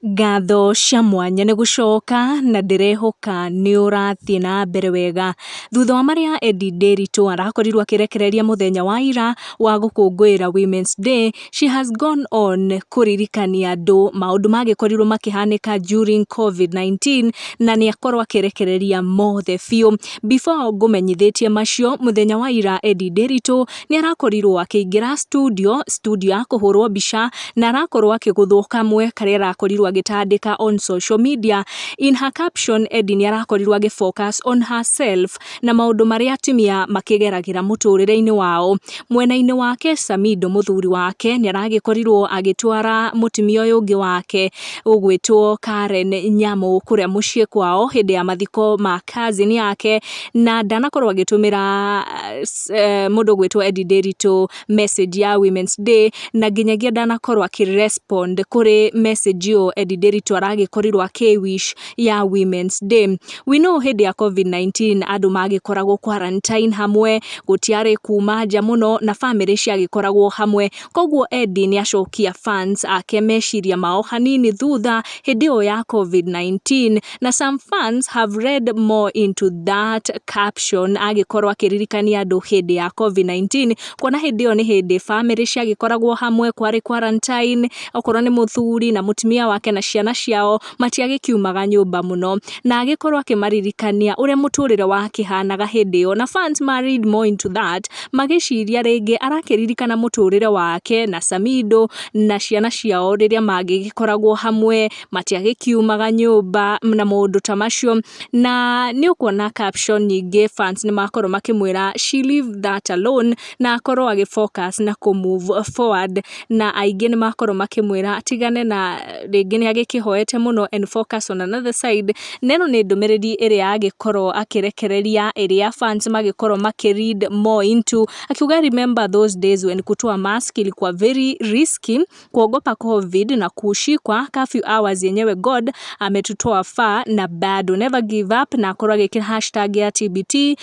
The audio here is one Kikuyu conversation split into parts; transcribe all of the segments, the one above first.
Ngatho cia mwanya nĩ gũcoka na ndĩrehoka nĩ ũrathiĩ na mbere wega. Thutha wa marĩa Edday Nderitu arakorirwo akĩrekereria mũthenya wa ira wa gũkũngũĩra Women's Day, she has gone on kũririkania andũ maũndũ magĩkorirwo makĩhanĩka during COVID-19 na nĩ akorwo akĩrekereria mothe biũ. Before ngũmenyithĩtie macio, mũthenya wa ira Edday Nderitu nĩ arakorirwo akĩingĩra studio, studio ya kũhũrwo mbica na arakorwo akĩgũthwo kamwe karĩa arakorirwo agĩtandĩka on social media. In her caption, Edday nĩ arakorirwo agĩ focus on herself na maũndũ marĩa atumia makĩgeragĩra mũtũrĩre-inĩ wao. Mwena-inĩ wake Samido mũthuri wake nĩ aragĩkorirwo agĩtwara mũtumia ũyũ ũngĩ wake ũgwĩtwo Karen Nyamu kũrĩa mũciĩ kwao hĩndĩ ya mathiko ma cousin yake, na ndanakorwo agĩtũmĩra mũndũ ũgwĩtwo Edday Nderitu message ya Women's Day, na nginyagia ndanakorwo akĩ respond kũrĩ message ĩyo Edday Nderitu aragĩkorirwo akĩ wish ya Women's Day. We know hĩndĩ ya COVID-19 andũ magĩkoragwo quarantine hamwe, gũtiarĩ kuma nja mũno na famĩlĩ ciagĩkoragwo hamwe, koguo Edday nĩ acokia fans ake meciria mao hanini thutha hĩndĩ ĩyo ya COVID-19, na some fans have read more into that caption agĩkorwo akĩririkania andũ hĩndĩ ya COVID-19, kuona hĩndĩ ĩyo nĩ hĩndĩ famĩlĩ ciagĩkoragwo hamwe, kwarĩ quarantine, okorwo nĩ mũthuri na mũtumia wake na ciana ciao matiagĩkiumaga nyũmba mũno, na agĩkorwo akĩmaririkania ũrĩa mũtũrĩre wakĩhanaga hĩndĩ ĩyo, na fans ma read more into that magĩciria rĩngĩ arakĩririkana mũtũrĩre wake na Samido na ciana ciao rĩrĩa magĩgĩkoragwo hamwe, matiagĩkiumaga nyũmba na maũndũ ta macio. Na nĩ ũkuona caption nyingĩ fans nĩ makorwo makĩmwĩra she leave that alone na akorwo agĩ focus na kũ move forward, na aingĩ nĩ makorwo makĩmwĩra atigane na rĩngĩ nĩ agĩkĩhoete mũno and focus on another side. Na ĩno nĩ ndũmĩrĩri ĩrĩa agĩkorwo akĩrekereria ĩrĩa fans magĩkorwo makĩ read more into, akiuga, "Remember those days when kutoa mask ilikuwa very risky, kuogopa COVID na kushikwa curfew hours. Yenyewe God ametutoa far na bado never give up." Na akorwo agĩkĩra hashtag ya TBT,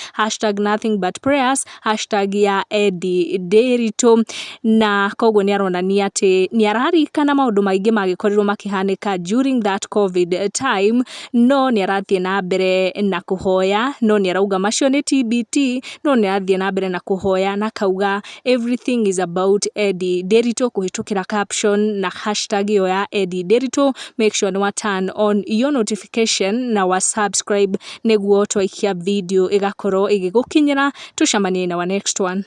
#NothingButPrayers, #YaEddayNderitu, na koguo nĩ aronania atĩ nĩ araririkana maũndũ maingĩ magĩkorirwo makĩhanĩka during that COVID time, no nĩ arathiĩ na mbere na kũhoya, no nĩ arauga macio nĩ TBT, no nĩ arathiĩ na mbere na kũhoya na kauga everything is about Edday Nderitu kũhĩtũkĩra caption na hashtag ĩyo ya Edday Nderitu. Make sure nĩ wa turn on your notification na wa subscribe nĩguo twaikia video ĩgakorwo ĩgĩgũkinyĩra. Tũcemanie na wa next one.